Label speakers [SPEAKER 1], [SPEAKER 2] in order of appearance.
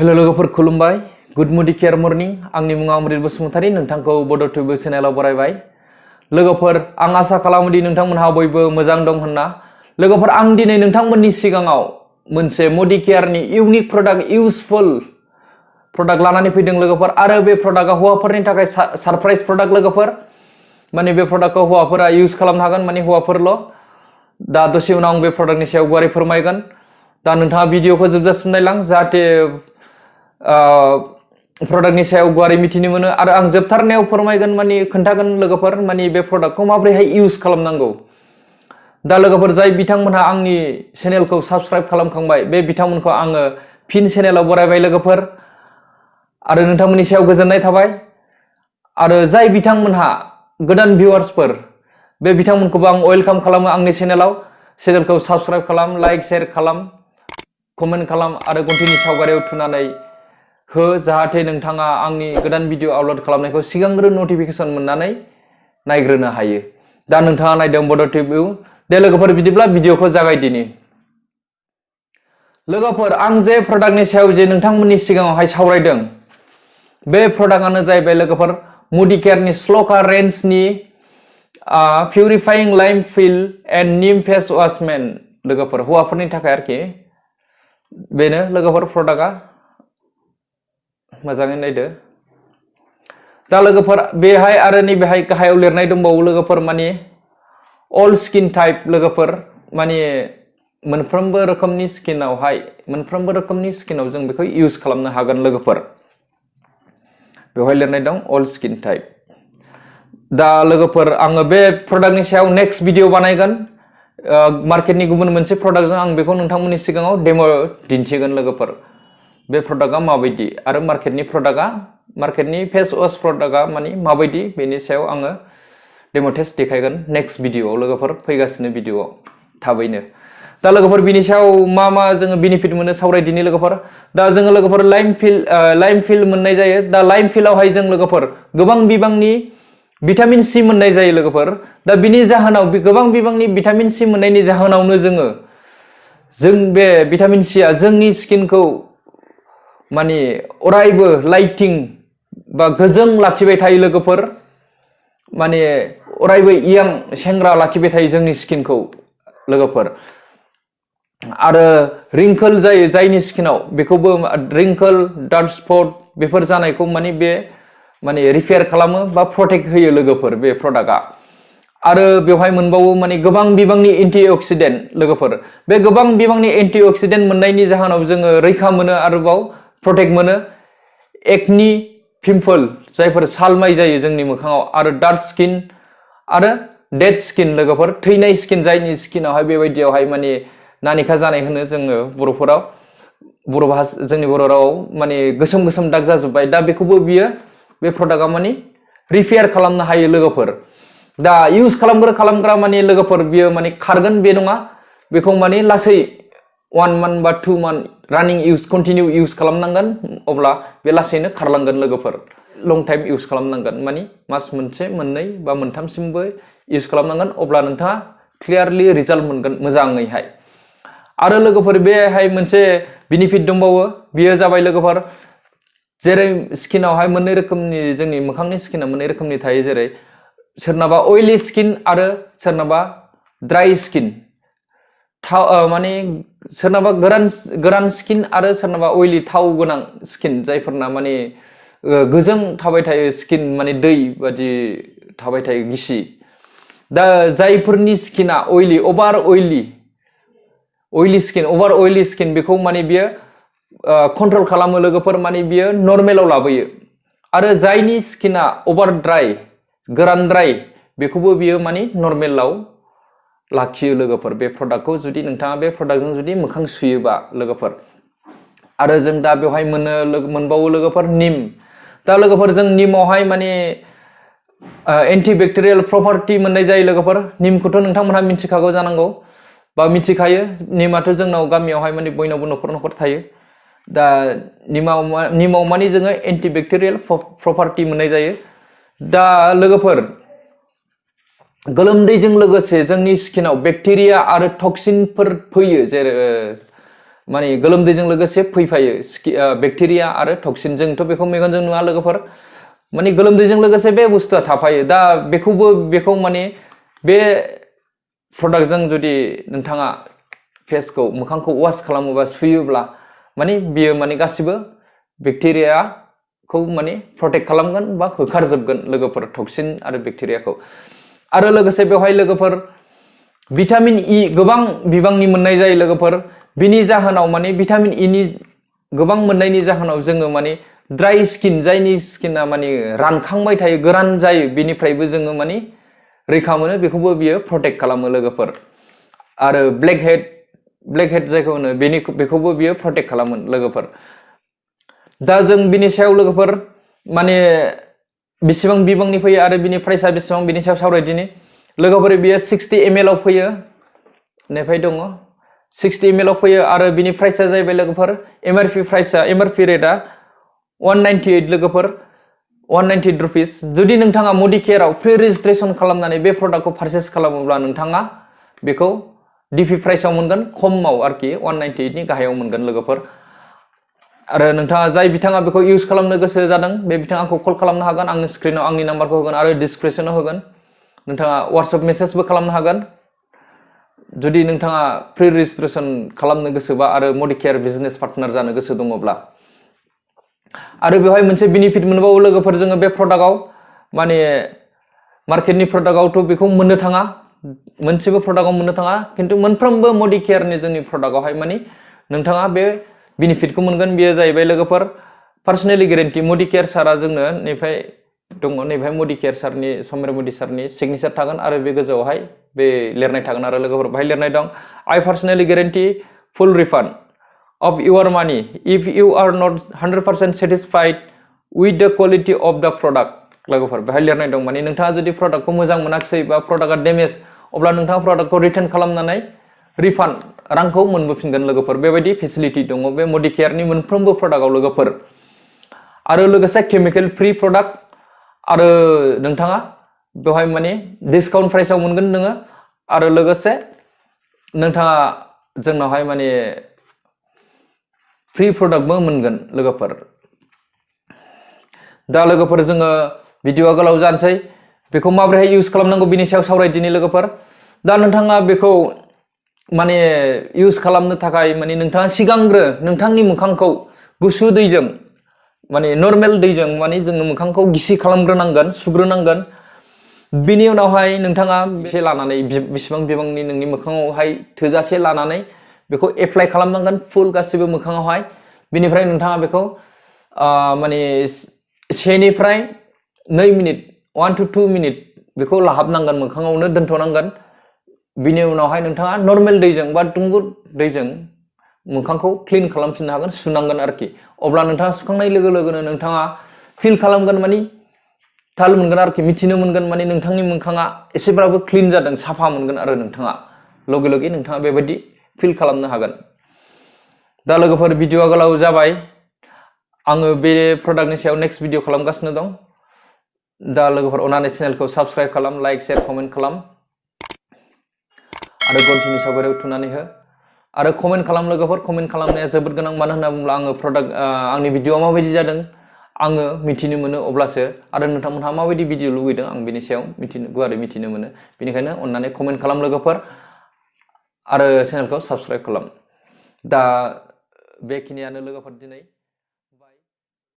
[SPEAKER 1] hello लोगोफोर खुलुमबाय good मुडि care morning आंनि मुङा अमृत बसुमतारी नोंथांखौ बड' टिभि चेनेलाव बरायबाय लोगोफोर आं आसा खालामोदि नोंथांमोनहा बयबो मोजां दं होनना लोगोफोर आं दिनै नोंथांमोननि सिगाङाव मोनसे मुडि केयारनि इउनिक प्रडाक्ट इउजफुल प्रडाक्ट लानानै फैदों लोगोफोर आरो बे प्रडाक्टआ हौवाफोरनि थाखाय सारप्राइज प्रडाक्ट लोगोफोर माने बे प्रडाक्टखौ हौवाफोरा इउज खालामनो हागोन माने हौवाफोरल' दा दसे उनाव आं बे प्रडाक्टनि सायाव गुवारै फोरमायगोन दा नोंथाङा भिडिअखौ जोबजासिम नायलां जाहाथे प्रडाक्टनि सायाव गुवारै मिथिनो मोनो आरो आं जोबथारनायाव फोरमायगोन माने खोन्थागोन लोगोफोर माने बे प्रडाक्टखौ माबोरैहाय इउज खालामनांगौ दा लोगोफोर जाय बिथांमोनहा आंनि चेनेलखौ साबस्क्राइब खालामखांबाय बे बिथांमोनखौ आङो फिन चेनेलाव बरायबाय लोगोफोर आरो नोंथांमोननि सायाव गोजोननाय थाबाय आरो जाय बिथांमोनहा गोदान भिउवार्सफोर बे बिथांमोनखौबो आं वेलकाम खालामो आंनि चेनेलखौ साबस्क्राइब खालाम लाइक शेयार खालाम कमेन्ट खालाम आरो घन्टिनि सावगारियाव थुनानै हो जाहाथे नोंथाङा आंनि गोदान भिडिअ आपल'ड खालामनायखौ सिगांग्रो नटिफिकेसन मोननानै नायग्रोनो हायो दा नोंथाङा नायदों बड' टिभि दे लोगोफोर बिदिब्ला भिडिअखौ जागायदिनि लोगोफोर आं जे प्रडाक्टनि सायाव जे नोंथांमोननि सिगाङावहाय सावरायदों बे प्रडाक्टआनो जाहैबाय लोगोफोर मुडि केयारनि स्ल'का रेन्जनि पिउरिफाइं लाइम फिल एन्ड निम फेस वाशमेन लोगोफोर हौवाफोरनि थाखाय आरोखि बेनो लोगोफोर प्रडाक्टआ मोजाङै नायदो दा लोगोफोर बेहाय आरो नैबेहाय गाहायाव लिरनाय दंबावो लोगोफोर माने अल स्किन टाइप लोगोफोर माने मोनफ्रोमबो रोखोमनि स्किनाव जों बेखौ इउज खालामनो हागोन लोगोफोर बेवहाय लिरनाय दं अल स्किन टाइप दा लोगोफोर आङो बे प्रडाक्टनि सायाव नेक्स्ट भिडिअ बानायगोन मार्केटनि गुबुन मोनसे प्रडाक्टजों आं बेखौ नोंथांमोननि सिगाङाव डेम' दिन्थिगोन लोगोफोर बे प्रडाक्टआ माबायदि आरो मार्केटनि फेस वाश प्रडाक्टआ माने माबायदि बेनि सायाव आङो डेम' टेस्ट देखायगोन नेक्स्ट भिडिअआव लोगोफोर फैगासिनो भिडिअआव थाबैनो दा लोगोफोर बिनि सायाव मा जोङो बेनिफिट मोनो सावरायदिनि लोगोफोर दा जोङो लोगोफोर लाइम फिल मोननाय जायो दा लाइम फिलावहाय जों लोगोफोर गोबां बिबांनि भिटामिन सि मोननाय जायो लोगोफोर दा बिनि जाहोनाव गोबां बिबांनि भिटामिन सि मोननायनि जाहोनावनो जों बे भिटामिन सिया जोंनि स्किनखौ माने अरायबो लाइटिं बा गोजों लाखिबाय थायो लोगोफोर माने अरायबो इयां सेंग्रा लाखिबाय थायो जोंनि स्किनखौ लोगोफोर आरो रिंकोल जायो जायनि स्किनाव बेखौबो रिंकोल डार्क स्पट बेफोर जानायखौ माने रिपेयार खालामो बा प्रटेक्ट होयो लोगोफोर बे प्रडाक्टआ आरो बेवहाय मोनबावो माने गोबां बिबांनि एन्टिअक्सिडेन्ट लोगोफोर बे गोबां बिबांनि एन्टिअक्सिडेन्ट मोननायनि जाहोनाव जोङो रैखा मोनो आरोबाव प्रटेक्ट मोनो एकनि पिम्पल जायफोर सालमाइ जायो जोंनि मोखाङाव आरो डार्क स्किन आरो डेड स्किन लोगोफोर थैनाय स्किन जायनि स्किनावहाय बेबायदियावहाय माने नानेखा जानाय होनो जोङो जोंनि बर' रावाव माने गोसोम दाग जाजोब्बाय दा बेखौबो बे प्रडाक्टआ माने रिपेयार खालामनो हायो लोगोफोर दा इउज खालामग्रा माने लोगोफोर बियो माने खारगोन बे नङा बेखौ माने लासै 1 मान्थ बा 2 मान्थ रानिं कन्टिनिउ इउज खालामनांगोन अब्ला बे लासैनो खारलांगोन लोगोफोर लं टाइम इउज खालामनांगोन माने मास मोनसे मोननै बा मोनथामसिमबो इउज खालामनांगोन अब्ला नोंथाङा क्लियारलि रिजाल्ट मोनगोन मोजाङैहाय आरो लोगोफोर बेहाय मोनसे बेनिफिट दंबावो बेयो जाबाय लोगोफोर जेरै स्किनावहाय मोननै रोखोमनि जोंनि मोखांनि स्किना मोननै रोखोमनि थायो जेरै सोरनाबा अइलि स्किन आरो सोरनाबा ड्राइ स्किन माने सोरनाबा गोरान स्किन आरो सोरनाबा अइलि थाव गोनां स्किन जायफोरना माने गोजों थाबाय थायो स्किन माने दै बादि थाबाय थायो गिसि दा जायफोरनि स्किना अभार अइलि स्किन बेखौ माने बियो कन्ट्रल खालामो लोगोफोर माने बियो नर्मेलाव लाबोयो आरो जायनि स्किना अभार गोरानद्राय बेखौबो बियो माने नर्मेलाव लाखियो लोगोफोर बे प्रडाक्टखौ जुदि नोंथाङा बे प्रडाक्टजों जुदि मोखां सुयोबा लोगोफोर आरो जों दा बेवहाय मोनबावो लोगोफोर निम दा लोगोफोर जों निमावहाय माने एन्टिबेक्टेरियेल प्रपार्टि मोननाय जायो लोगोफोर निमखौथ' नोंथांमोनहा मिथिखागौ जानांगौ बा मिथिखायो निमाथ' जोंनाव गामियावहाय माने बयनावबो न'खर थायो दा निमाव माने जोङो एन्टिबेक्टेरियेल प्रपार्टि मोननाय जायो दा लोगोफोर गोलोमदैजों लोगोसे जोंनि स्किनाव बेक्टेरिया आरो टक्सिनफोर फैयो जेरै माने गोलोमदैजों लोगोसे फैफायो बेक्टेरिया आरो टक्सिन जोंथ' बेखौ मेगनजों नुवा लोगोफोर माने गोलोमदैजों लोगोसे बे बुस्थुआ थाफायो दा बेखौ माने बे प्रडाक्टजों जुदि नोंथाङा फेसखौ मोखांखौ वाश खालामोबा सुयोब्ला माने बियो माने गासिबो बेक्टेरियाखौ माने प्रटेक्ट खालामगोन बा होखारजोबगोन लोगोफोर टक्सिन आरो बेक्टेरियाखौ आरो लोगोसे बेवहाय लोगोफोर भिटामिन इ गोबां बिबांनि मोननाय जायो लोगोफोर बिनि जाहोनाव माने भिटामिन इ नि गोबां मोननायनि जाहोनाव जोङो माने ड्राई स्किन जायनि स्किना माने रानखांबाय थायो गोरान जायो बिनिफ्रायबो जोङो माने रैखा मोनो बेखौबो बियो प्रटेक्ट खालामो लोगोफोर आरो ब्लेक हेड जायखौ होनो बेखौबो बियो प्रटेक्ट खालामो लोगोफोर दा जों बिनि सायाव लोगोफोर माने बेसेबां बिबांनि फैयो आरो बिनि प्राइसआ बेसेबां बिनि सायाव सावरायदिनि लोगोफोर बियो 60 ml आव फैयो नेफाय दङ 60 ml आव फैयो आरो बिनि प्राइसआ जाहैबाय लोगोफोर एमआरपि रेटआ 198 लोगोफोर 198 रुपिस जुदि नोंथाङा मडिकेयाराव प्रि रेजिस्ट्रेसन खालामनानै बे प्रडाक्टखौ पारचेस खालामोब्ला नोंथाङा बेखौ डिपि प्राइसआव मोनगोन खमाव आरोखि 198 नि गाहायाव मोनगोन लोगोफोर आरो नोंथाङा जाय बिथाङा बेखौ इउज खालामनो गोसो जादों बे बिथाङा आंखौ कल खालामनो हागोन आंनि स्क्रिनाव आंनि नाम्बारखौ होगोन आरो डिसक्रिपसनाव होगोन नोंथाङा WhatsApp मेसेजबो खालामनो हागोन जुदि नोंथाङा प्रि रेजिस्ट्रेसन खालामनो गोसोबा आरो मडिकेयार बिजनेस पार्टनार जानो गोसो दङब्ला आरो बेवहाय मोनसे बेनिफिट मोनबावो लोगोफोर जोङो बे प्रडाक्टआव माने मार्केटनि प्रडाक्टआवथ' बेखौ मोननो थाङा मोनसेबो प्रडाक्टआव मोननो थाङा खिन्थु मोनफ्रोमबो मडिकेयारनि जोंनि प्रडाक्टआवहाय माने नोंथाङा बे बेनिफिटखौ मोनगोन बेयो जाहैबाय लोगोफोर पार्सनेलि ग्यारेन्टि मडिकेयार सारा जोंनो नैफाय दङ नैफाय मडिकेयार सारनि सौम्य मोदी सारनि सिगनेचार थागोन आरो बे गोजौआवहाय बे लिरनाय थागोन आरो लोगोफोर बाहाय लिरनाय दं आइ पार्सनेलि ग्यारेन्टि फुल refund of your money if you are not 100% satisfied with the quality of the product लोगोफोर बेहाय लिरनाय दं माने नोंथाङा जुदि प्रडाक्टखौ मोजां मोनाखिसै बा प्रडाक्टआ डैमेज अब्ला नोंथाङा प्रडाक्टखौ रिटार्न खालामनानै रिफान्ड रांखौ मोनबोफिनगोन लोगोफोर बेबायदि फेसिलिटि दङ बे मडिकेयारनि मोनफ्रोमबो प्रडाक्टआव लोगोफोर आरो लोगोसे केमिकेल फ्रि प्रडाक्ट आरो नोंथाङा बेवहाय माने डिसकाउन्ट प्राइसआव मोनगोन नोङो आरो लोगोसे नोंथाङा जोंनावहाय माने फ्रि प्रडाक्टबो मोनगोन लोगोफोर दा लोगोफोर जोङो भिडिअआ गोलाव जानोसै बेखौ माबोरैहाय इउज खालामनांगौ बिनि सायाव सावरायदिनि लोगोफोर दा नोंथाङा बेखौ माने इउज खालामनो थाखाय माने नोंथाङा सिगांग्रो नोंथांनि मोखांखौ गुसु दैजों माने नर्मेल दैजों माने जोङो मोखांखौ गिसि खालामग्रोनांगोन सुग्रोनांगोन बिनि उनावहाय नोंथाङा एसे लानानै बेसेबां बिबांनि नोंनि मोखाङावहाय थोजासे लानानै बेखौ एप्लाइ खालामनांगोन फुल गासिबो मोखाङावहाय बिनिफ्राय नोंथाङा बेखौ माने 1 निफ्राय 2 मिनिट 1 to 2 मिनिट बेखौ लाहाबनांगोन मोखाङावनो दोनथ'नांगोन बिनि उनावहाय नोंथाङा नर्मेल दैजों बा दुंबुर दैजों मोखांखौ क्लिन खालामफिननो हागोन सुनांगोन आरोखि अब्ला नोंथाङा सुखांनाय लोगो लोगोनो नोंथाङा फिल खालामगोन माने थाल मोनगोन आरोखि मिथिनो मोनगोन माने नोंथांनि मोखाङा एसेब्लाबो क्लिन जादों साफा मोनगोन आरो नोंथाङा लगे लगे नोंथाङा बेबायदि फिल खालामनो हागोन दा लोगोफोर भिडिअआ गोलाव जाबाय आङो बे प्रडाक्टनि सायाव नेक्स्ट भिडिअ खालामगासिनो दं दा लोगोफोर अननानै चेनेलखौ साबस्क्राइब खालाम लाइक शेयार कमेन्ट खालाम आरो घन्टिनि सावगारियाव थुनानै हो आरो कमेन्ट खालाम लोगोफोर कमेन्ट खालामनाया जोबोद गोनां मानो होनना बुङोब्ला आङो प्रडाक्ट आंनि भिडिअआ माबायदि जादों आङो मिथिनो मोनो अब्लासो आरो नोंथांमोनहा माबायदि भिडिअ लुगैदों आं बेनि सायाव गुवारै मिथिनो मोनो बेनिखायनो अननानै कमेन्ट खालाम लोगोफोर आरो चेनेलखौ साबस्क्राइब खालाम दा बेखिनियानो लोगोफोर दिनै